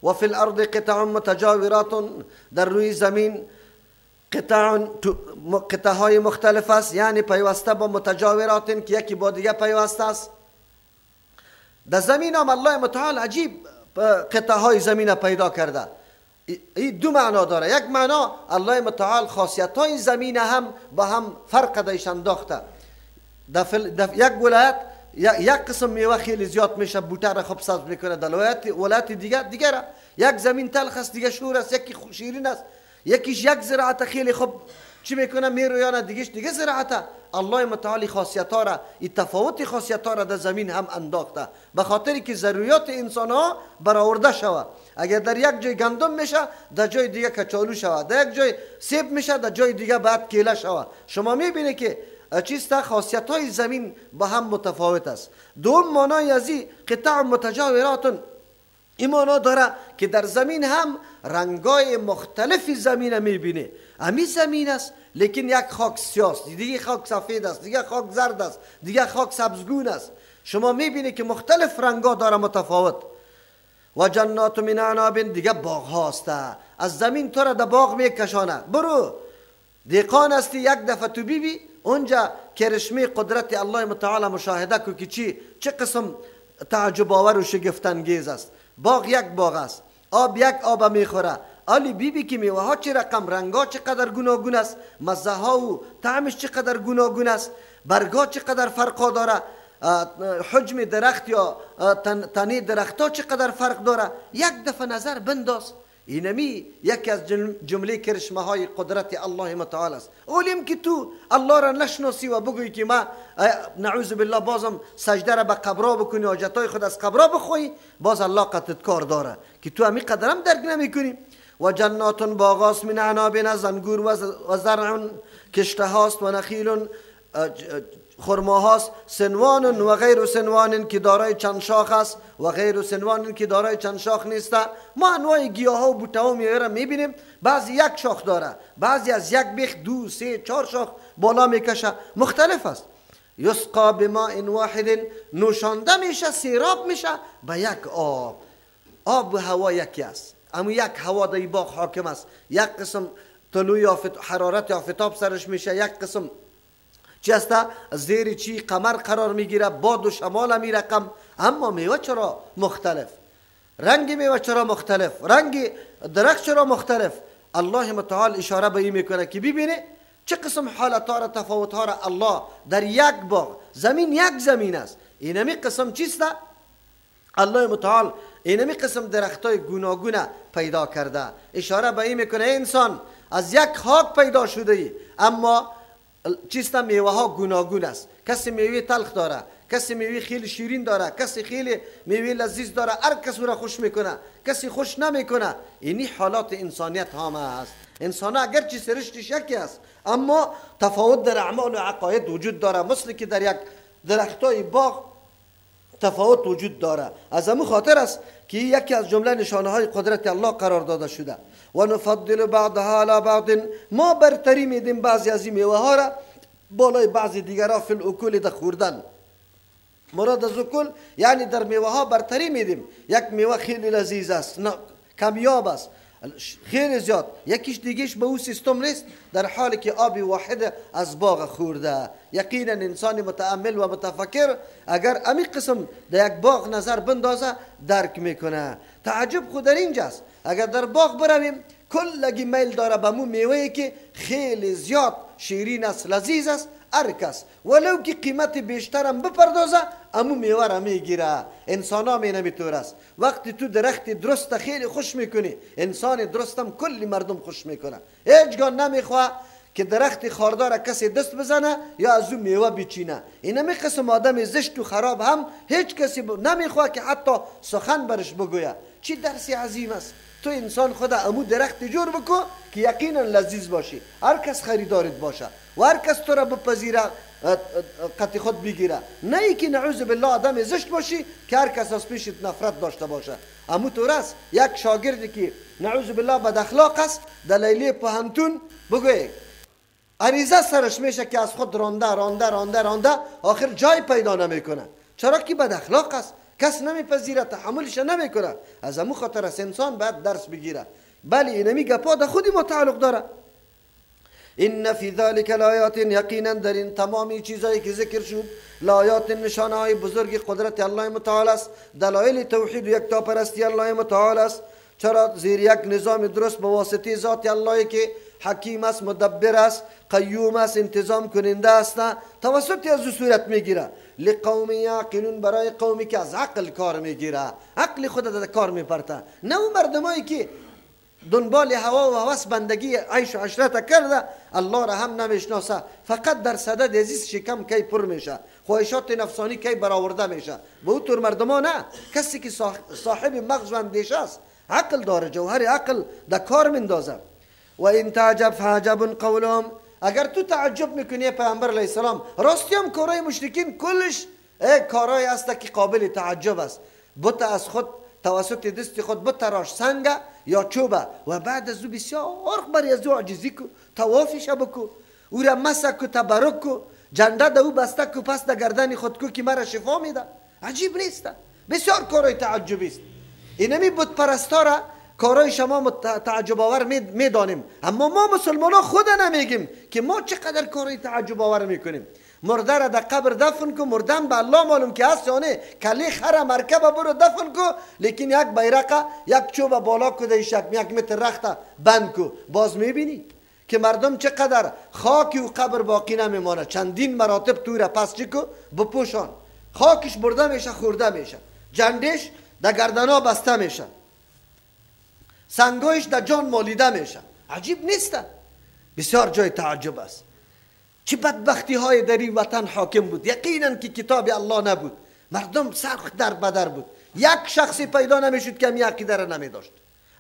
و فی الارض قطع متجاورات، در روی زمین قطع های مختلف است، یعنی پیوسته با متجاورات که یکی با دیگه پیوسته است. در زمین هم الله متعال عجیب قطع های زمین پیدا کرده. این دو معنا داره. یک معنا الله متعال خاصیت های زمین هم با هم فرق دایش انداخته. در یک ولایت یک قسم میوه خیلی زیاد میشه، بوته را خوب سبز میکنه. در ولایت دیگه یک زمین تلخ است، دیگه شور است، یکی شیرین است، یکیش یک زراعت خیلی خوب چی میکنه میرویانه، دیگهش دیگه زراعت. الله متعال خاصیت ها را، این تفاوت خاصیت ها را در زمین هم انداخته به خاطری که ضروریات انسان ها برآورده شود. اگر در یک جای گندم میشه، در جای دیگه کچالو شود، در یک جای سیب میشه، در جای دیگه بعد کیله شود. شما میبینید که چیست خاصیت های زمین با هم متفاوت است. دوم معنای ازی قطع متجاورات، این معنا داره که در زمین هم رنگای مختلف زمین میبینه. امی زمین است لیکن یک خاک سیاه است، دیگه خاک سفید است، دیگه خاک زرد است، دیگه خاک سبزگون است. شما میبینی که مختلف رنگا داره متفاوت. و جنات من اعناب، دیگه باغ هاست. از زمین تو را در باغ میکشانه. برو دیقان هستی، یک دفعه تو بیبی اونجا کرشمه قدرت الله متعال مشاهده کو که چی چه قسم تعجب آور و شگفت انگیز است. باغ یک باغ است، آب یک آب میخوره. آلی بیبی که میوه ها چه رقم، رنگا چقدر گوناگون است، مزه ها و طعمش چقدر گوناگون است، برگا چقدر فرقا داره، حجم درخت یا تنه درخت ها چقدر فرق داره. یک دفعه نظر بنداز. اینمی یکی از جمله کرشمه های قدرت الله متعال است. اولیم که تو الله را نشناسی و بگویی که ما نعوذ بالله بازم سجده را به قبرا بکنی، حاجتای خود از قبرا بخوی، باز الله قطعت کار داره که تو همی قدرم درک نمی کنی. و جنات باغاس من اعناب، از انگور و زرع کشته هاست، و نخیل خرما هاست، سنوان و غیر سنوان که دارای چند شاخ است و غیر سنوان که دارای چند شاخ نیست. ما انواع گیاه ها و بوته ها و میوه را میبینیم، بعضی یک شاخ داره، بعضی از یک بیخ 2 3 4 شاخ بالا میکشه، مختلف است. یسقا بماء واحد، نوشانده میشه، سیراب میشه به یک آب. آب و هوا یکی است، اما یک هوا در باغ حاکم است. یک قسم طلوع حرارت آفتاب سرش میشه، یک قسم چی است زیر چی قمر قرار میگیره، باد و شمال می رقم. اما میوه چرا مختلف، رنگ میوه چرا مختلف، رنگ درخت چرا مختلف؟ الله متعال اشاره به این میکنه که ببینه چه قسم حالت ها را، تفاوت ها را الله در یک باغ، زمین یک زمین است، اینمی قسم چیست؟ الله متعال اینمی قسم درخت های گوناگونه پیدا کرده. اشاره به این میکنه انسان از یک خاک پیدا شده ای، اما چیست؟ میوه ها گوناگون است. کسی میوه تلخ داره، کسی میوه خیلی شیرین داره، کسی خیلی میوه لذیذ داره، هر کس را خوش میکنه، کسی خوش نمیکنه. اینی حالات انسانیت هم است. انسان اگرچه سرشتش یکی است، اما تفاوت در اعمال و عقاید وجود داره، مثل که در یک درختای باغ تفاوت وجود داره. از همون خاطر است که یکی از جمله نشانه های قدرت الله قرار داده شده. و نفضل بعضها علی بعض، ما برتری میدیم بعضی از این میوه ها را بالای بعضی دیگرها فی الاکل، در خوردن. مراد از اکل یعنی در میوه ها برتری میدیم. یک میوه خیلی لذیذ است، کمیاب است، خیلی زیاد، یکیش دیگهش به او سیستم نیست، در حالی که آب واحد از باغ خورده. یقینا انسان متأمل و متفکر اگر امی قسم در یک باغ نظر بندازه درک میکنه. تعجب خود در اینجاست، اگر در باغ برویم کلگی میل داره به مو میوه‌ای که خیلی زیاد شیرین است، لذیذ است، هر کس ولو که قیمت بیشترم بپردازه امو میوه را میگیره. انسان ها می نمیطور است. وقتی تو درخت درست خیلی خوش میکنی، انسان درستم کلی مردم خوش میکنه. هیچگاه نمیخواه که درخت خاردار کسی دست بزنه یا از او میوه بچینه. اینمی قسم آدم زشت و خراب هم هیچ کسی نمیخواه که حتی سخن برش بگویه. چی درسی عظیم است. تو انسان خود امو درخت جور بکو که یقینا لذیذ باشی، هر کس خریدارت باشه و هر کس تو را بپذیره، قطع خود بگیره، نه ای که نعوذ بالله آدم زشت باشی که هر کس از پیشت نفرت داشته باشه. امو طور است یک شاگردی که نعوذ بالله بد اخلاق است در لیلی پهنتون بگوی عریضه سرش میشه که از خود رانده رانده رانده رانده آخر جای پیدا نمیکنه. چرا که بد اخلاق است. کس نمیپذیره، تحملش نمیکنه. از امو خاطر است انسان باید درس بگیره. بله اینمی گپا در خودی ما تعلق داره. ان فی ذلک لآیات، یقینا در این تمامی چیزایی که ذکر شد لآیات، نشانه های بزرگ قدرت الله متعال است، دلایل توحید و یکتاپرستی الله متعال است. چرا؟ زیر یک نظام درست به واسطه ذات الله که حکیم است، مدبر است، قیوم است، انتظام کننده است، توسط از او صورت میگیره. لقوم یعقلون، برای قومی که از عقل کار میگیره، عقل خود در کار میپرته، نه اون مردمایی که دنبال هوا و هوس بندگی عیش و عشرت کرده، الله را هم نمیشناسه، فقط در صدد عزیز شکم کی پر میشه، خواهشات نفسانی کی برآورده میشه. به او طور مردما نه، کسی که صاحب مغز و اندیشه است، عقل داره، جوهر عقل در کار مندازه. و این تعجب فعجب قولهم، اگر تو تعجب میکنی پیامبر علیه السلام، راستی هم کارای مشرکین کلش کارای است که قابل تعجب است. بت از خود توسط دست خود بتراش سنگ یا چوبه و بعد از او بسیار بری از او عاجزی کو، طوافش بکو، او را مسح کو، تبرک کو، جنده ده او بسته کو، پس ده گردن خود کو که مرا شفا میده. عجیب نیست؟ بسیار کارای تعجبی است. اینمی بت پرستا را کارای شما تعجب آور میدانیم، اما ما مسلمان ها خود نمیگیم که ما چقدر کارای تعجب آور میکنیم. مرده را در قبر دفن کو، مردن به الله معلوم که هست یا نه، کلی خره مرکب برو دفن کو، لیکن یک بیرقه یک چوب بالا کو، یک متر رخت بند کو، باز میبینی که مردم چقدر خاکی و قبر باقی نمیمانه، چندین مراتب تو را پس چی کو بپوشان، خاکش برده میشه، خورده میشه، جندش در گردنا بسته میشه، سنگایش در جان مالیده میشه. عجیب نیست؟ بسیار جای تعجب است. چه بدبختی های در این وطن حاکم بود. یقینا که کتاب الله نبود، مردم سرخ در بدر بود، یک شخصی پیدا نمیشد که همی عقیده را نمی داشت.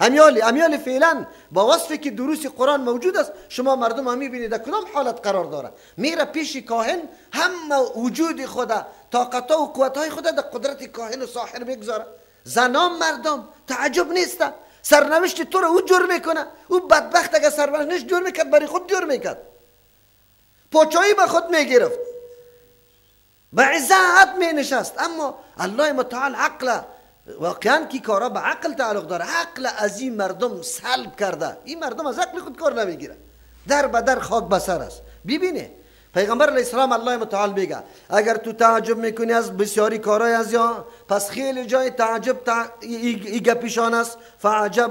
امیال فعلا با وصفی که دروس قرآن موجود است، شما مردم هم میبینید در کدام حالت قرار داره. میره پیش کاهن، هم وجود خود، طاقت و قوت های خود در قدرت کاهن و ساحر میگذاره. زنان مردم تعجب نیست، سرنوشت تو رو او جور میکنه. او بدبخت اگه سرنوشت جور میکرد برای خود جور میکرد، پاچایی به خود میگرفت، به عزت می نشست. اما الله متعال عقل، واقعا که کارا به عقل تعلق داره، عقل از این مردم سلب کرده. این مردم از عقل خود کار نمیگیره، در به در خاک بسر است. ببینه پیغمبر علیه السلام الله متعال میگه اگر تو تعجب میکنی از بسیاری کارای از یا، پس خیلی جای تعجب ای گپیشان است. فعجب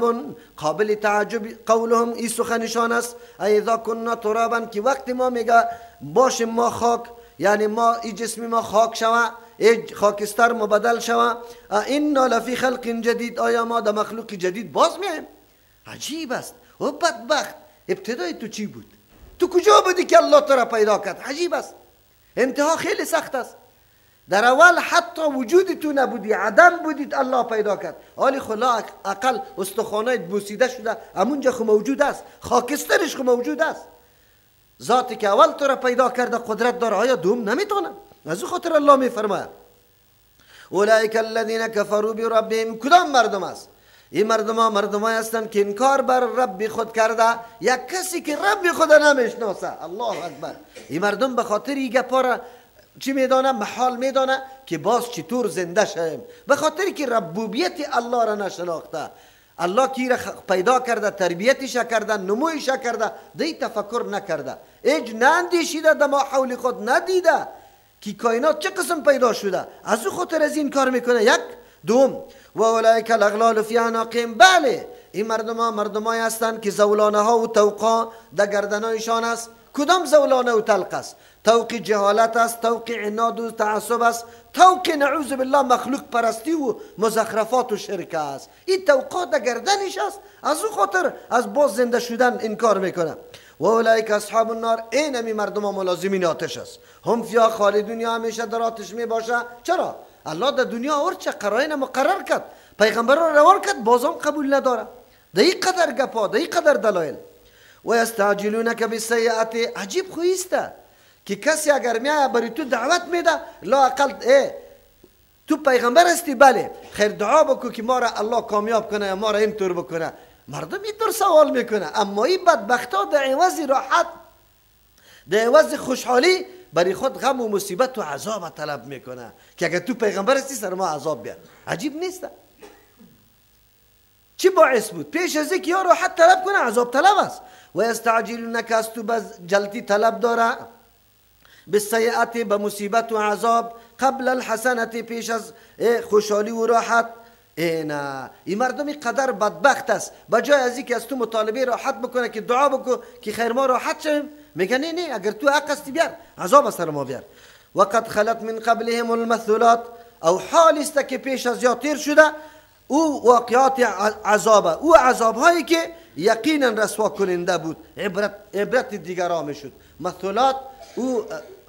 قابل تعجب قولهم، ای سخنشان است. اذا كنا ترابا، که وقتی ما میگه باشیم ما خاک، یعنی ما ای جسم ما خاک شوه، ای خاکستر مبدل شوه، انا لفی خلق جدید، آیا ما در مخلوق جدید باز میایم؟ عجیب است. و بدبخت ابتدای تو چی بود؟ تو کجا بودی که الله تو را پیدا کرد؟ عجیب است. انتها خیلی سخت است. در اول حتی وجود تو نبودی، عدم بودید، الله پیدا کرد. حالی خلا اقل استخوانایت بوسیده شده، همونجا خو موجود است، خاکسترش خو موجود است. ذاتی که اول تو را پیدا کرده قدرت داره، آیا دوم نمیتونه؟ از او خاطر الله میفرماید اولئک الذین کفروا بربهم. کدام مردم است؟ این مردم ها مردم هستند که انکار بر رب خود کرده، یک کسی که رب خود نمیشناسه. الله اکبر. این مردم به خاطر این گپا را چی میدانه؟ محال میدانه که باز چطور زنده شویم، به خاطر که ربوبیت الله را نشناخته. الله کی را پیدا کرده، تربیتش کرده، نمویش کرده، دی تفکر نکرده، ایج ناندیشیده، در ما حول خود ندیده که کائنات چه قسم پیدا شده. از او خاطر از این کار میکنه. یک دوم و اولئک الاغلال فی اعناقهم. بله این مردم ها مردمای هستند که زولانه ها و طوقا در گردنایشان است. کدام زولانه و طلق است؟ طوق جهالت است، طوق عناد و تعصب است، طوق نعوذ بالله مخلوق پرستی و مزخرفات و شرک است. این طوقا در گردنش است، از او خاطر از باز زنده شدن انکار میکنه. و اولئک اصحاب النار، این همی مردم ها ملازمین آتش است. هم فیها خالدون، یا همیشه در آتش می باشه. چرا؟ الله در دنیا هرچه قرائن مقرر کرد، پیغمبر را روان کرد، بازم قبول نداره. در این قدر گپا، در این قدر دلایل. و یستعجلونک بالسیئة. عجیب خویسته که کسی اگر میایه برای تو دعوت میده، لا اقل تو پیغمبر هستی، بله خیر دعا بکو که ما را الله کامیاب کنه یا ما را اینطور بکنه. مردم اینطور سوال میکنه. اما این بدبختا در عوض راحت، در عوض خوشحالی، برای خود غم و مصیبت و عذاب طلب میکنه که اگر تو پیغمبر هستی سر ما عذاب بیار. عجیب نیست؟ چی باعث بود؟ پیش از اینکه یا راحت طلب کنه عذاب طلب است. و یستعجلونک، از تو بز جلتی طلب داره، بالسیئت، به مصیبت و عذاب، قبل الحسنة، پیش از خوشحالی و راحت. نه، این مردم قدر بدبخت است، بجای از اینکه از تو مطالبه راحت بکنه که دعا بکن که خیر ما راحت شویم، میگه نه نه، اگر تو حق هستی بیار عذاب سر ما بیار. وقد خلت من قبلهم المثلات، او حال است که پیش از یا تیر شده او واقعات عذابه، او عذاب هایی که یقینا رسوا کننده بود، عبرت دیگران میشد. مثلات او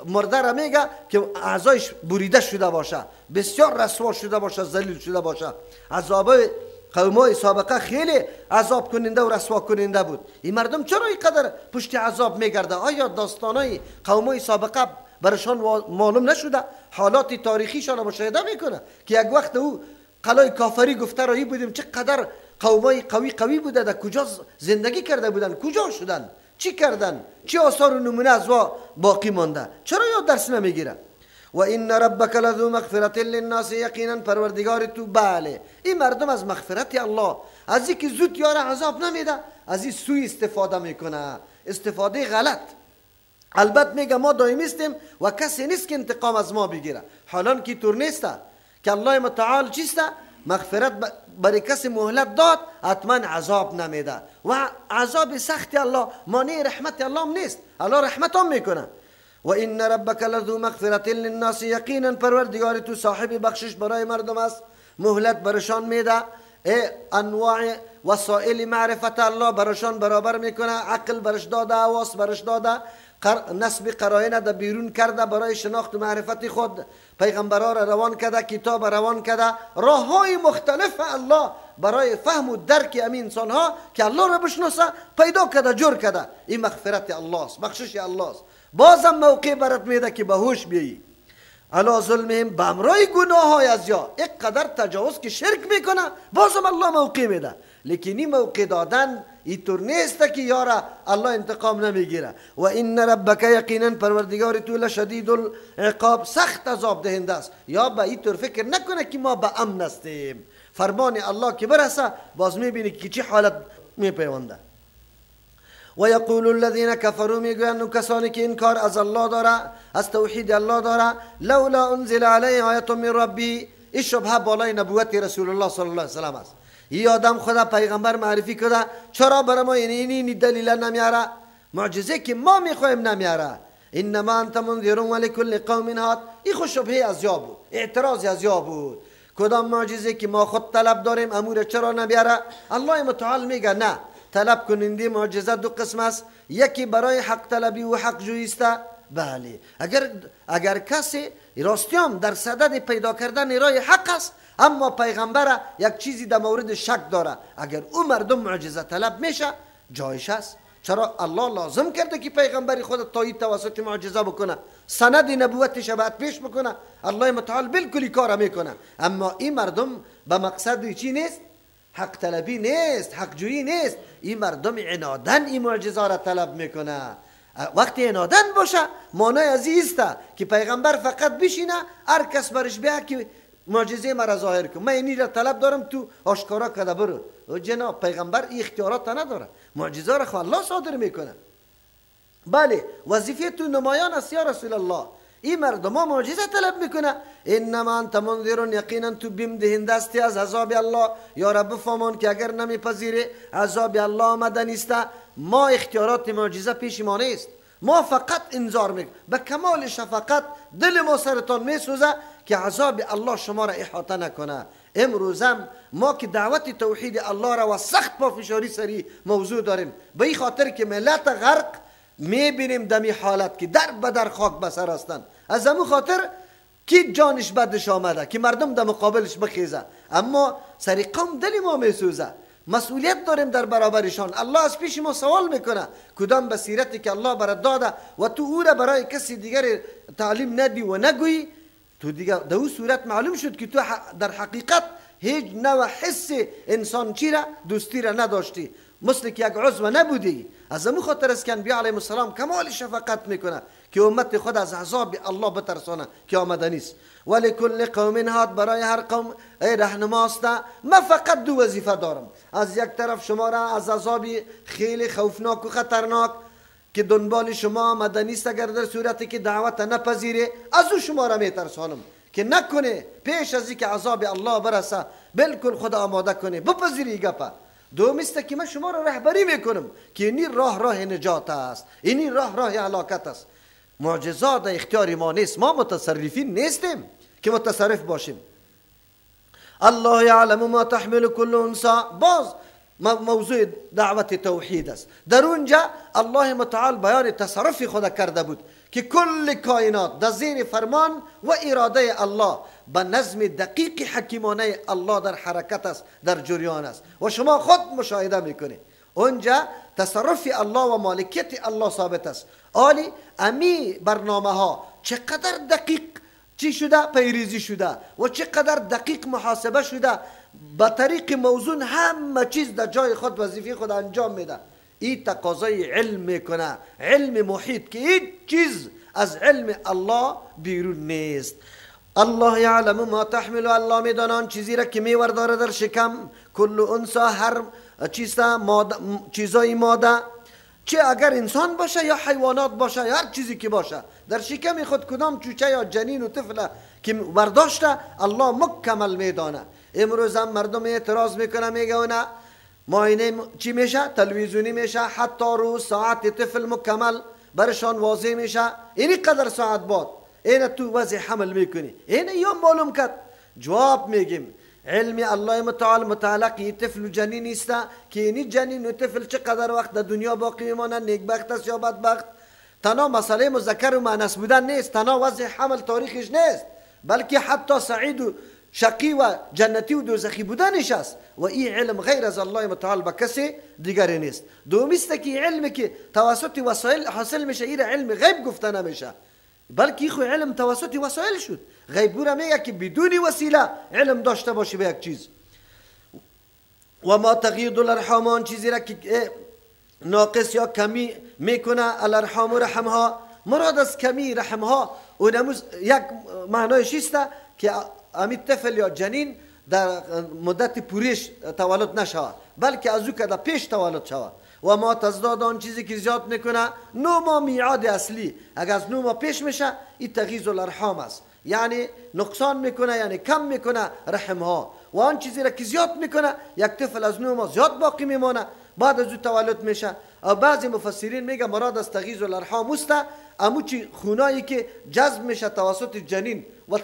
مرده را میگه که اعضایش بریده شده باشه، بسیار رسوا شده باشه، ذلیل شده باشه. عذاب قومای سابقه خیلی عذاب کننده و رسوا کننده بود. این مردم چرا اینقدر پشت عذاب میگرده؟ آیا داستانای قومای سابقه برشان معلوم نشده؟ حالات تاریخیشان مشاهده میکنه که یک وقت او قلای کافری گفته رایی بودیم، چقدر قومای قوی قوی بوده، در کجا زندگی کرده بودن، کجا شدن، چی کردن، چی آثار و نمونه از وا باقی مانده، چرا یاد درس نمیگیره؟ و این ربک لذو مغفرت للناس، یقینا پروردگار تو، بله این مردم از مغفرت الله، از اینکه زود یار عذاب نمیده، از این سوی استفاده میکنه، استفاده غلط. البته میگه ما دائمی استیم و کسی نیست که انتقام از ما بگیره، حالان که طور نیست که الله متعال چیست؟ مغفرت برای کسی مهلت داد حتما عذاب نمیده و عذاب سخت الله مانع رحمت الله نیست، الله رحمت هم میکنه. و این ربک لذو مغفرت للناس، یقینا پروردگار تو صاحب بخشش برای مردم است، مهلت برشان میده، انواع وسایل معرفت الله برشان برابر میکنه، عقل برش داده، حواس برش داده، نسب قرائن در بیرون کرده برای شناخت و معرفت خود، پیغمبرها را روان کرده، کتاب روان کرده، راه های مختلف الله برای فهم و درک امین انسان ها که الله را بشناسه پیدا کرده، جور کرده. این مغفرت الله است، بخشش الله است. بازم موقع برات میده که به هوش بیایی. علی ظلمهم، به امرای گناه های از یا اینقدر تجاوز که شرک میکنه، بازم الله موقع میده. لیکن این موقع دادن اینطور نیست که یارا الله انتقام نمیگیره. و این ربک، یقینا پروردگار تو لشدید العقاب، سخت عذاب دهنده است. یا به اینطور فکر نکنه که ما به امن هستیم، فرمان الله که برسه باز میبینی که چه حالت میپیونده. و یقول الذین کفروا، میگویند کسانی که انکار از الله داره، از توحید الله داره، لولا انزل علیه آیه من ربی. این شبهه بالای نبوت رسول الله صلی الله علیه وسلم است. این آدم خدا پیغمبر معرفی کرده، چرا برای ما این دلیل نمیاره؟ معجزه که ما میخوایم نمیاره. انما انت منذر ولکل قوم هاد. این خود شبهه از یا بود، اعتراض از یا بود. کدام معجزه که ما خود طلب داریم امور چرا نمیاره؟ الله متعال میگه نه، طلب کننده معجزه دو قسم است، یکی برای حق طلبی و حق جویی است. بله، اگر کسی راستیام در صدد پیدا کردن راه حق است، اما پیغمبر یک چیزی در مورد شک داره، اگر او مردم معجزه طلب میشه جایش است. چرا الله لازم کرده که پیغمبر خود تایید توسط معجزه بکنه، سند نبوتش باید پیش بکنه. الله متعال بالکل کار میکنه. اما این مردم به مقصد چی نیست؟ حق طلبی نیست، حق جویی نیست. این مردم عنادن این معجزه را طلب میکنه. وقتی عنادن باشه معنای از این است که پیغمبر فقط بشینه، هر کس برش بیا که معجزه مرا ظاهر کن، من اینی را طلب دارم، تو آشکارا کده برو. و جناب پیغمبر این اختیارات نداره، معجزه را خو الله صادر میکنه. بله، وظیفه تو نمایان است یا رسول الله. این مردم ها معجزه طلب میکنه. انما انت منذر، یقینا تو بیم دهنده استی از عذاب الله. یا رب بفهمان که اگر نمیپذیری عذاب الله آمده نیست. ما اختیارات معجزه پیش ما نیست، ما فقط انذار میکنیم. به کمال شفقت دل ما سرتان میسوزه که عذاب الله شما را احاطه نکنه. امروزم ما که دعوت توحید الله را و سخت پافشاری سری موضوع داریم، به این خاطر که ملت غرق میبینیم دمی حالت که در به در خاک بسر هستند. از همون خاطر کی جانش بدش آمده که مردم در مقابلش بخیزه، اما سری قوم دل ما میسوزه. مسئولیت داریم در برابرشان. الله از پیش ما سوال میکنه کدام بصیرتی که الله برات داده و تو او را برای کسی دیگر تعلیم ندی و نگویی، تو دیگه در او صورت معلوم شد که تو در حقیقت هیچ نوع حس انسان چی را دوستی را نداشتی. مثل که یک عضو نبودی. از امو خاطر است که انبیاء علیهم السلام کمال شفقت میکنه که امت خود از عذاب الله بترسانه که آمده نیست. ولکل قوم هاد، برای هر قوم ای رهنماست. من فقط دو وظیفه دارم، از یک طرف شما را از عذاب خیلی خوفناک و خطرناک که دنبال شما آمده نیست اگر در صورتی که دعوت نپذیره، از او شما را میترسانم که نکنه پیش از اینکه عذاب الله برسه بالکل خود آماده کنه بپذیری گپه. دوم است که من شما را رهبری میکنم که اینی راه راه نجات است، اینی راه راه هلاکت است. معجزات در اختیار ما نیست، ما متصرفین نیستیم که متصرف باشیم. الله یعلم ما تحمل کل انثی، باز موضوع دعوت توحید است. در اونجا الله متعال بیان تصرف خود کرده بود که کل کائنات در زیر فرمان و اراده الله به نظم دقیق حکیمانه الله در حرکت است، در جریان است و شما خود مشاهده میکنید. اونجا تصرف الله و مالکیت الله ثابت است. آلی امی برنامه ها چقدر دقیق چی شده، پیریزی شده و چقدر دقیق محاسبه شده، به طریق موزون همه چیز در جای خود وظیفه خود انجام میده. این تقاضای علم میکنه، علم محیط که هیچ چیز از علم الله بیرون نیست. الله یعلم ما تحمل، الله میدانه آن چیزی را که میورداره در شکم. کل انثی، هر چیز چیزای ماده، چه اگر انسان باشه یا حیوانات باشه یا هر چیزی که باشه، در شکم خود کدام چوچه یا جنین و طفل که برداشته الله مکمل میدانه. امروز هم مردم اعتراض میکنه، میگه نه معاینه چی میشه، تلویزیونی میشه، حتی روز ساعت طفل مکمل برشان واضح میشه، اینی قدر ساعت بعد اینه تو وضع حمل میکنی، اینه یا معلوم کرد. جواب میگیم علم الله متعال متعلق طفل و جنین نیست که اینی جنین و طفل چقدر وقت در دنیا باقی میمانه، نیکبخت است یا بدبخت. تنها مسئله مذکر و مؤنث بودن نیست، تنها وضع حمل تاریخش نیست، بلکه حتی سعید و شقی و جنتی و دوزخی بودنش است و این علم غیر از الله متعال به کسی دیگری نیست. دومی است که علمی که توسط وسایل حاصل میشه این علم غیب گفته نمیشه، بلکه خو علم توسط وسایل شد. غیب را میگه که بدون وسیله علم داشته باشی به یک چیز. و ما تغیید الارحام، آن چیزی را که ناقص یا کمی میکنه، الارحام و رحمها، مراد از کمی رحمها اونموز یک معنایش است که امی طفل یا جنین در مدت پوریش تولد نشود، بلکه از او که در پیش تولد شود. و ما تزداد، آن چیزی که زیاد میکنه، 9 ماه میعاد اصلی، اگر از 9 ماه پیش میشه این تغییز الارحام است، یعنی نقصان میکنه، یعنی کم میکنه رحم ها. و آن چیزی را که زیاد میکنه، یک طفل از 9 ماه زیاد باقی میمانه، بعد از او تولد میشه. و بعضی مفسرین میگه مراد از تغییز الارحام است امو چی خونایی که جذب میشه توسط جنین و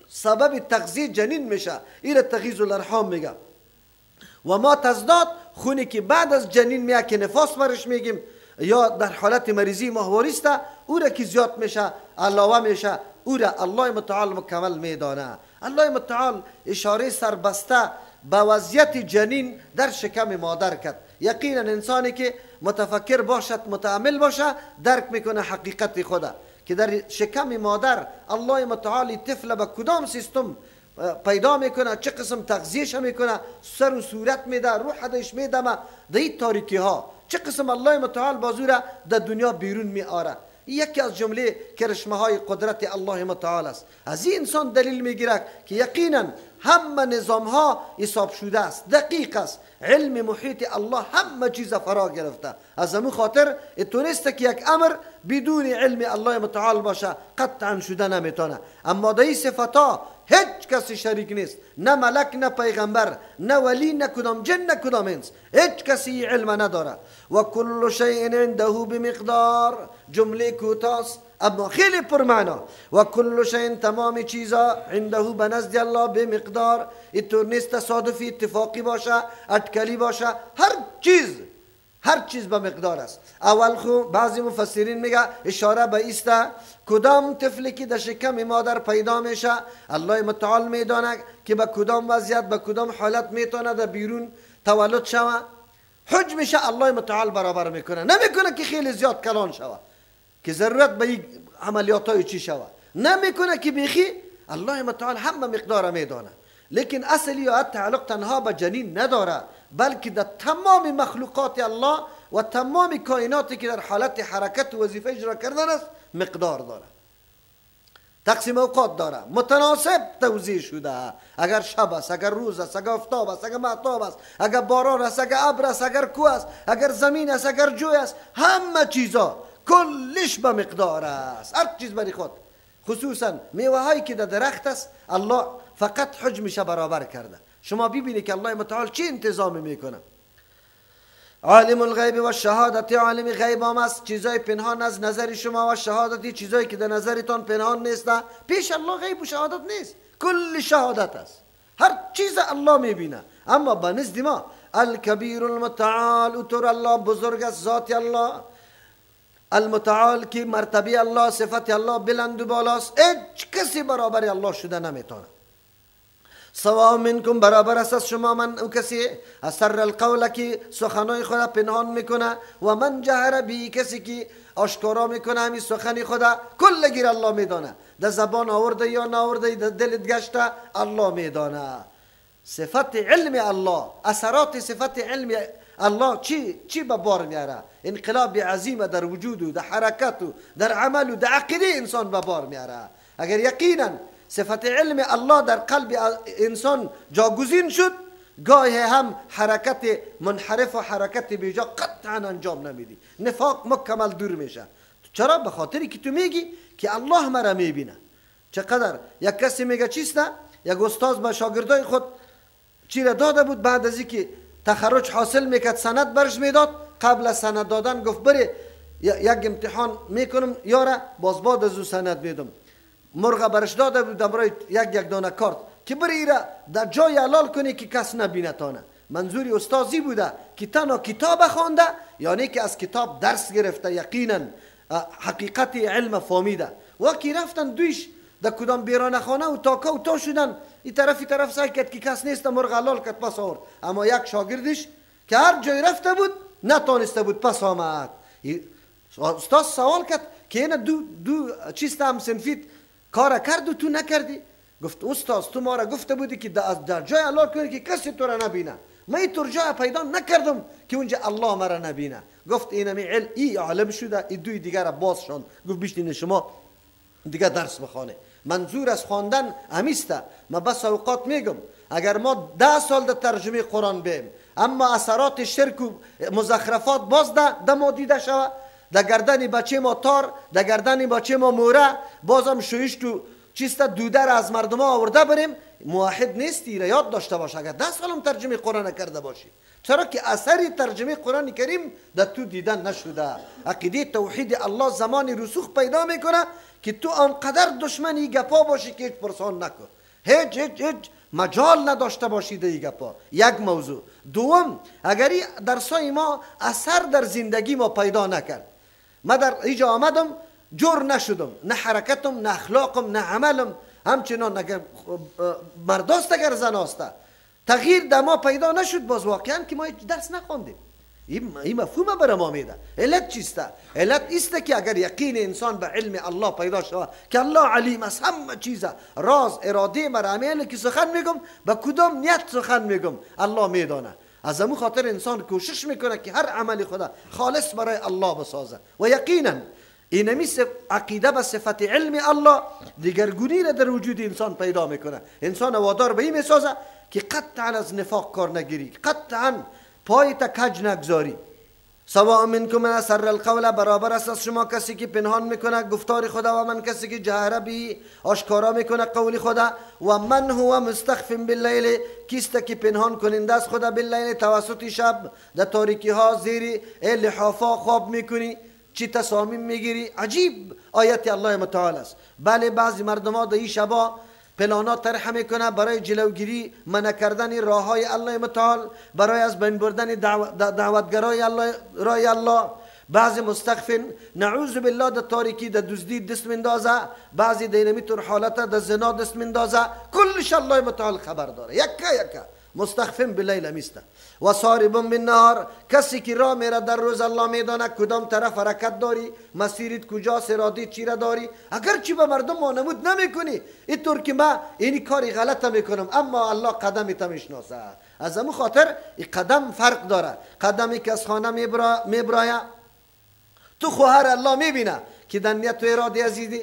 سبب تغذیه جنین میشه، این تغییز الارحام میگه. و ما تزداد، خونی که بعد از جنین میاد که نفاس برش میگیم یا در حالت مریضی ماهواری است، او را که زیاد میشه علاوه میشه، او را الله متعال مکمل میدانه. الله متعال اشاره سربسته به وضعیت جنین در شکم مادر کرد. یقینا انسانی که متفکر باشد، متأمل باشه، درک میکنه حقیقت خدا که در شکم مادر الله متعال طفل به کدام سیستم پیدا میکنه، چه قسم تغذیهش میکنه، سر و صورت میده، روح دش میده، در این تاریکی ها چه قسم الله متعال بازو را در دنیا بیرون میآره. یکی از جمله کرشمه های قدرت الله متعال است. از این انسان دلیل میگیره که یقینا همه نظام ها حساب شده است، دقیق است، علم محیط الله همه چیز فرا گرفته. از همون خاطر تونسته که یک امر بدون علم الله متعال باشه قطعا شده نمیتونه. اما در این صفت ها هیچ کسی شریک نیست، نه ملک، نه پیغمبر، نه ولی، نه کدام جن، نه کدام انس، هیچ کسی علم نداره. و کل شیء عنده بمقدار، جمله کوتاست اما خیلی پرمعنا. و کل شیء، تمام چیزا، عنده به نزد الله بمقدار، اینطور نیست تصادفی اتفاقی باشه، اٹکلی باشه، هر چیز به مقدار است. اول خو بعضی مفسرین میگه اشاره به ایست کدام طفلی که در شکم مادر پیدا میشه الله متعال میدانه که به کدام وضعیت، به کدام حالت میتونه در بیرون تولد شوه. حجمش الله متعال برابر میکنه، نمیکنه که خیلی زیاد کلان شوه که ضرورت به این عملیات های چی شوه، نمیکنه که بیخی، الله متعال همه مقدار میدانه. لیکن اصلی یا تعلق تنها به جنین نداره، بلکه در تمام مخلوقات الله و تمام کائناتی که در حالت حرکت و وظیفه اجرا کردن است مقدار داره، تقسیم اوقات داره، متناسب توزیع شده. اگر شب است، اگر روز است، اگر آفتاب است، اگر مهتاب است، اگر باران است، اگر ابر است، اگر کوه است، اگر زمین است، اگر جوی است، همه چیزا کلش به مقدار است، هر چیز برای خود. خصوصا میوه هایی که در درخت است الله فقط حجمش برابر کرده. شما ببینید که الله متعال چه انتظامی میکنه. عالم الغیب و شهادت، عالم غیب هم است، چیزای پنهان از نظر شما، و شهادتی چیزایی که در نظرتان پنهان نیست. پیش الله غیب و شهادت نیست، کل شهادت است، هر چیز الله میبینه. اما به نزد ما الکبیر المتعال، اوتر الله بزرگ است، ذات الله المتعال که مرتبه الله، صفت الله بلند و بالاست، هیچ کسی برابر الله شده نمیتونه. سواء منکم برابر است از شما من او کسی اسر القول که سخنای خدا پنهان میکنه، و من جهر به کسی که آشکارا میکنه همین سخن خدا، کل گیر الله میدانه، در زبان آورده یا نآورده، در دلت گشته الله میدانه. صفت علم الله، اثرات صفت علم الله چی به بار میاره؟ انقلاب عظیم در وجود و در حرکت و در عمل و در عقیده انسان به بار میاره. اگر یقینا صفت علم الله در قلب انسان جاگزین شد، گاهی هم حرکت منحرف و حرکت بیجا قطعا انجام نمیدی، نفاق مکمل دور میشه. چرا؟ به خاطری که تو میگی که الله مرا میبینه. چقدر یک کسی میگه چیست؟ یک استاد به شاگردای خود چی را داده بود، بعد از اینکه تخرج حاصل میکرد سند برش میداد، قبل از سند دادن گفت بره یک امتحان میکنم یاره، باز بعد از او سند میدم. مرغ برش داده بود برای یک دانه کارت که بری ایره در جای حلال کنی که کس نبینه تانه. منظور استازی بوده که تنها کتاب خوانده، یعنی که از کتاب درس گرفته، یقینا حقیقت علم فهمیده. وقتی رفتن دویش در کدام بیرانه خانه و تاکا و تا شدن، این طرف این طرف سعی کرد که کس نیست، مرغ حلال کرد پس آورد. اما یک شاگردش که هر جای رفته بود نتانسته بود پس آمد. استاد سوال کرد که اینا دو چیست هم صنفیت کار کرد و تو نکردی؟ گفت استاد تو ما را گفته بودی که در جای حلال کنی که کسی تو را نبینه، من این طور جای پیدا نکردم که اونجا الله مرا نبینه. گفت اینمی علم ای عالم شده، ای دوی دیگر را باز شد. گفت بشینین شما دیگه درس بخوانه. منظور از خواندن همیسته. ما بس اوقات میگم اگر ما 10 سال در ترجمه قرآن بیم، اما اثرات شرک و مزخرفات باز ده ما دیده شوه، در گردن بچه ما تار، در گردن بچه ما موره، بازم شویش تو چیست دوده را از مردم ها آورده بریم، موحد نیستی. را یاد داشته باش اگر 10 سالم ترجمه قرآن کرده باشی، چرا که اثر ترجمه قرآن کریم در تو دیدن نشده. عقیده توحید الله زمانی رسوخ پیدا میکنه که تو آنقدر دشمنی گپا باشی که هیچ پرسان نکن، هیچ هیچ هیچ مجال نداشته باشی در این گپا. یک موضوع. دوم، اگر درسای ما اثر در زندگی ما پیدا نکرد، ما در اینجا آمدم جور نشدم، نه حرکتم، نه اخلاقم، نه عملم، همچنان اگر مرداست اگر زن است، تغییر در ما پیدا نشد، باز واقعا که ما هیچ درس نخواندیم. این مفهوم برای ما میده. علت چیست؟ علت است که اگر یقین انسان به علم الله پیدا شود که الله علیم است، همه چیزه، راز اراده مرا، همه که سخن میگم به کدام نیت سخن میگم الله میدانه. از همون خاطر انسان کوشش میکنه که هر عمل خدا خالص برای الله بسازه. و یقینا اینمی عقیده به صفت علم الله دیگرگونی را در وجود انسان پیدا میکنه. انسان وادار به این میسازه که قطعا از نفاق کار نگیری، قطعا پای تا کج نگذاری. سواء منکم من اسر القول، برابر است از شما کسی که پنهان میکنه گفتار خدا، و من کسی که جهره به آشکارا میکنه قول خدا، و من هو مستخف باللیل، کیست که پنهان کننده از خدا، باللیل توسط شب، در تاریکی ها زیر لحافا خواب میکنی، چی تصامیم میگیری. عجیب آیت الله متعال است. بله بعضی مردم ها در این شبا پلانا طرح میکنه برای جلوگیری منع کردن راه های الله متعال، برای از بین بردن دعوتگرای الله رای الله. بعضی مستخفن نعوذ بالله در تاریکی در دزدی دست مندازه، بعضی دینمی طور حالت در زنا دست مندازه. کلش الله متعال خبر داره، یکه یکه مستخفن باللیل میسته. و سارب بالنهار، کسی که راه میره در روز الله میدانه کدام طرف حرکت داری، مسیرت کجاست، اراده چی را داری. اگر چی به مردم وانمود نمیکنی، اینطور که من این کاری غلط میکنم، اما الله قدمت میشناسه. از امو خاطر این قدم فرق داره. قدمی که از خانه میبرایه تو خواهر الله میبینه که در نیت و اراده ازیدی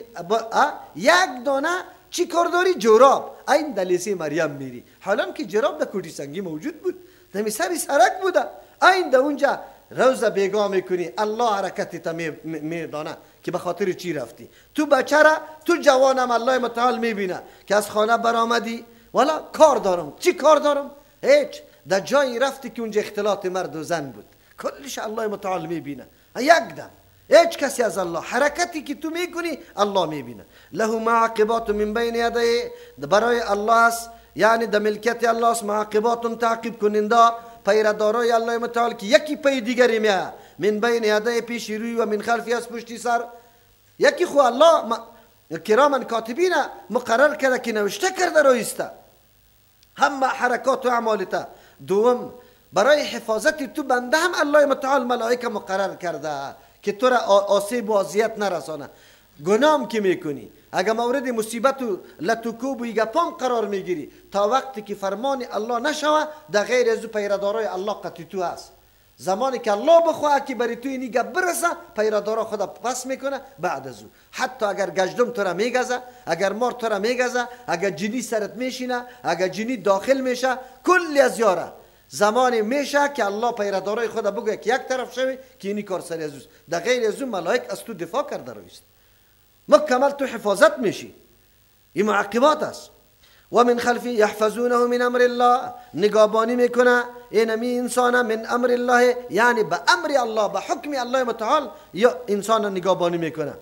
یک دانه چی کار داری؟ جراب. این دلیسی مریم میری، حالا که جراب در کوٹی سنگی موجود بود، دمی سری سرک بوده، این در اونجا روز بیگاه میکنی، الله حرکت تا میدانه که به خاطر چی رفتی. تو بچه را، تو جوانم الله متعال میبینه که از خانه برآمدی، والا کار دارم. چی کار دارم؟ هیچ. در جایی رفتی که اونجا اختلاط مرد و زن بود، کلش الله متعال میبینه. یک دم هیچ کسی از الله، حرکتی که تو میکنی الله میبینه. له معقبات من بین یدیه، برای الله است، یعنی در ملکیت الله است. معقبات تعقیب کننده، پیردارای الله متعال که یکی پی دیگری میه، من بین یدیه پیش روی و من خلفی از پشتی سر. یکی خو الله کرامن کاتبین مقرر کرده که نوشته کرده رویسته همه حرکات و اعمالته. دوم برای حفاظت تو بنده هم الله متعال ملائکه مقرر کرده که تو را آسیب و اذیت نرسانه. گنام که میکنی، اگر مورد مصیبت و لتوکوب و گپام قرار میگیری، تا وقتی که فرمان الله نشوه در غیر از او پیردارای الله قطعی تو هست. زمانی که الله بخواه که بری تو اینی گپ برسه، پیردارا خدا پس میکنه بعد از او. حتی اگر گژدم تو را میگزه، اگر مار تو را میگزه، اگر جنی سرت میشینه، اگر جنی داخل میشه، کلی از یاره زمانی میشه که الله پیردارای خدا بگه که یک طرف شوی که اینی کار سری از اوست. در غیر از او ملائک از تو دفاع کرده رویست، مکمل تو حفاظت میشی. این معقبات است. و من خلفی یحفظونه من امر الله، نگابانی میکنه اینمی انسان من امر الله، یعنی به امر الله، به حکم الله متعال یا انسان نگابانی میکنه.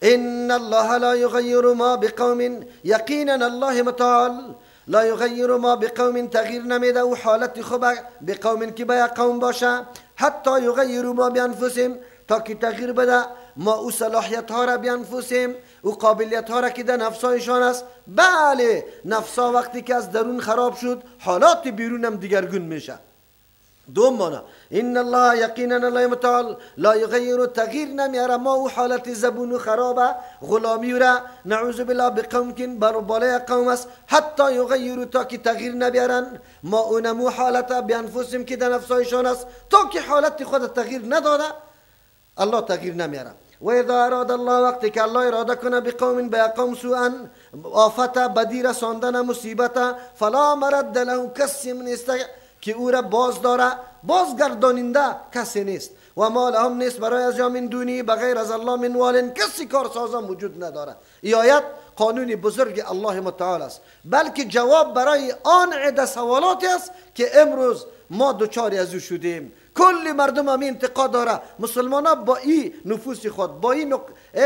ان الله لا یغیر ما بقوم، یقینا الله متعال لا یغیر ما بقوم، تغییر نمیده و حالت خوب بقوم که به قوم باشه، حتی یغیر ما بانفسهم، تا که تغییر بده ما او صلاحیت ها را بانفسهم، او قابلیت ها را که در نفسایشان است. بله نفسا وقتی که از درون خراب شد، حالات بیرون هم دیگرگون میشه. دوم مانا ان الله یقینا الله متعال لا یغیر، تغییر نمیاره ما او حالت زبون و خرابه غلامی را، نعوذ بالله، بقوم که بر بالای قوم است، حتی یغیر، تا که تغییر نبیارن ما اونمو حالت بانفسهم که در نفسایشان است، تا که حالت خود تغییر نداده الله تغییر نمیاره. و اذا اراد الله، وقتی که الله اراده کنه بقوم به قوم سوءا، آفت بدی رساندن مصیبت، فلا مرد له، کسی نیست که او را باز داره، بازگرداننده کسی نیست. و ما لهم نیست برای از یا من دونی، بغیر از الله من والن، کسی کارسازم وجود نداره. ای آیت قانون بزرگ الله متعال است، بلکه جواب برای آن عده سوالاتی است که امروز ما دچار از او شدیم. کل مردم هم انتقاد داره، مسلمان ها با این نفوس خود، با این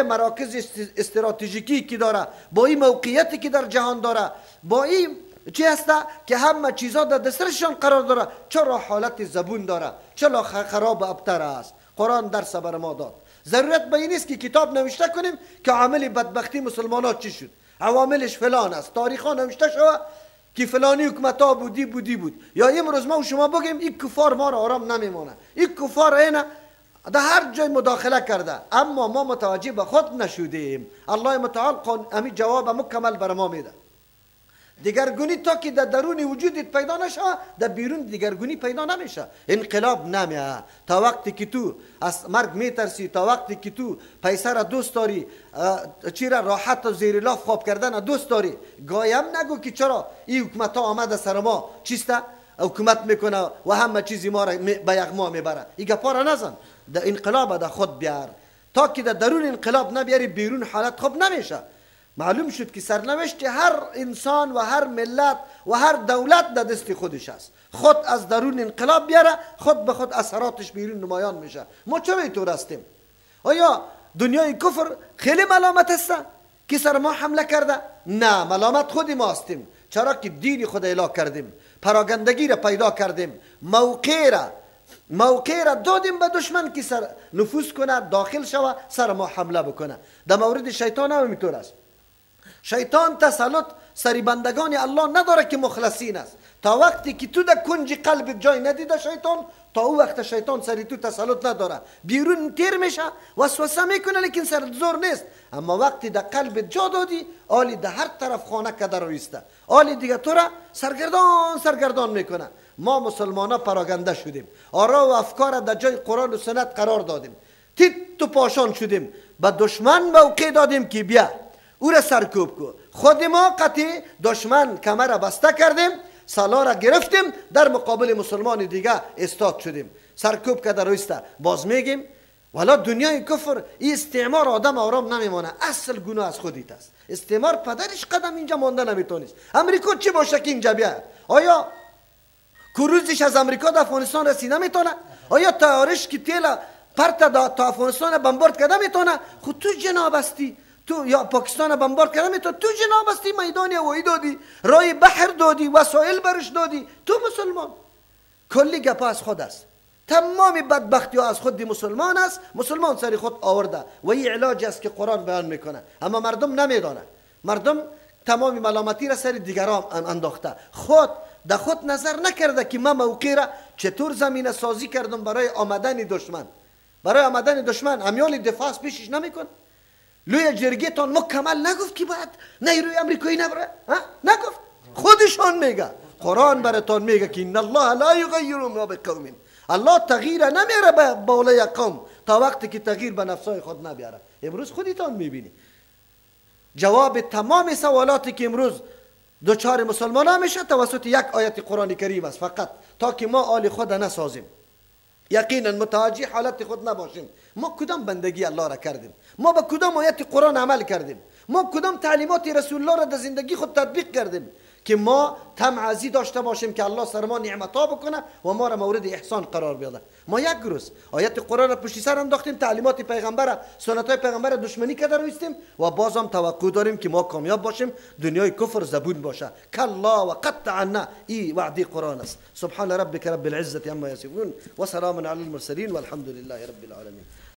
مراکز استراتژیکی که داره، با این موقعیتی که در جهان داره، با این چی هسته که همه چیزها در دسترسشان قرار داره، چرا حالت زبون داره، چرا خراب ابتر است. قرآن درس بر ما داد. ضرورت به این نیست که کتاب نوشته کنیم که عامل بدبختی مسلمان ها چی شد، عواملش فلان است، تاریخ ها نوشته شوه که فلانی حکومت ها بودی بودی بود. یا امروز ما و شما بگیم این کفار ما را آرام نمیمانه، این کفار اینه در هر جای مداخله کرده، اما ما متوجه به خود نشدیم. الله متعال همین جواب مکمل بر ما میده. دیگرگونی تا که در درون وجودت پیدا نشه، در بیرون دیگرگونی پیدا نمیشه، انقلاب نمیه. تا وقتی که تو از مرگ میترسی، تا وقتی که تو پیسه را دوست داری، چی را راحت و زیر لاف خواب کردن دوست داری، گایم نگو که چرا این حکومت ها آمده سر ما چیسته حکومت میکنه و همه چیزی ما را به یغما میبره. این گپا را نزن، در انقلاب در خود بیار. تا که در درون انقلاب نبیاری، بیرون حالت خوب نمیشه. معلوم شد که سرنوشت هر انسان و هر ملت و هر دولت در دست خودش است. خود از درون انقلاب بیاره، خود به خود اثراتش بیرون نمایان میشه. ما چرا اینطور هستیم؟ آیا دنیای کفر خیلی ملامت است که سر ما حمله کرده؟ نه، ملامت خود ما هستیم. چرا که دین خود اعلا کردیم، پراگندگی را پیدا کردیم، موقع را دادیم به دشمن که سر نفوذ کنه، داخل شوه، سر ما حمله بکنه. در مورد شیطان هم اینطور است. شیطان تسلط سری بندگان الله نداره که مخلصین است. تا وقتی که تو در کنج قلب جای ندیده شیطان، تا او وقت شیطان سری تو تسلط نداره. بیرون تیر میشه، وسوسه میکنه، لیکن سر زور نیست. اما وقتی در قلب جا دادی، آلی در هر طرف خانه کده رویسته، آلی دیگه تو را سرگردان سرگردان میکنه. ما مسلمان ها پراگنده شدیم، آرا و افکار در جای قرآن و سنت قرار دادیم، تیت و پاشان شدیم، به دشمن موقع دادیم که بیا او را سرکوب کو. خود ما قطعی دشمن کمر بسته کردیم، سلا را گرفتیم، در مقابل مسلمان دیگه استاد شدیم، سرکوب کرده رویسته. باز میگیم والا دنیای کفر این استعمار آدم آرام نمیمانه. اصل گناه از خودیت است. استعمار پدرش قدم اینجا مانده نمیتونست. امریکا چی باشه که اینجا بیا؟ آیا کروزش از امریکا در افغانستان رسیده میتونه؟ آیا تیارش که تیل پرت تا افغانستان بمبارد کرده میتونه؟ خود تو جناب هستی، تو یا پاکستان بمبارد کرده میتونه؟ تو جناب هستی، میدان هوایی دادی، رای بحر دادی، وسایل برش دادی، تو مسلمان. کلی گپا از خود است. تمام بدبختی ها از خود مسلمان است، مسلمان سر خود آورده و این علاج است که قرآن بیان میکنه. اما مردم نمیدانه، مردم تمام ملامتی را سر دیگران انداخته، خود در خود نظر نکرده که من موقع را چطور زمینه سازی کردم برای آمدن دشمن. برای آمدن دشمن امیال دفاع از پیشش نمیکن. لوی جرگه تان مکمل نگفت که باید نیروی امریکایی نبره، نگفت. خودشان میگه، قرآن براتان میگه که ان الله لا یغیر ما بقوم، الله تغییر نمیاره به بالای قوم تا وقتی که تغییر به نفسای خود نبیاره. امروز خودتان میبینی جواب تمام سوالاتی که امروز دوچار مسلمان ها میشه توسط یک آیت قرآن کریم است فقط، تا که ما آل خود نسازیم، یقینا متوجه حالت خود نباشیم. ما کدام بندگی الله را کردیم؟ ما به کدام آیت قرآن عمل کردیم؟ ما کدام تعلیمات رسول الله را در زندگی خود تطبیق کردیم که ما طمع داشته باشیم که الله سر ما نعمت ها بکنه و ما را مورد احسان قرار بیاده؟ ما یک روز آیت قرآن را پشت سر انداختیم، تعلیمات پیغمبر، سنت های پیغمبر دشمنی کرده رویستیم و بازم توقع داریم که ما کامیاب باشیم، دنیای کفر زبون باشه. کلا و قد عنا، ای وعده قرآن است. سبحان ربک رب العزة عما یصفون و سلام علی المرسلین والحمد لله رب العالمین.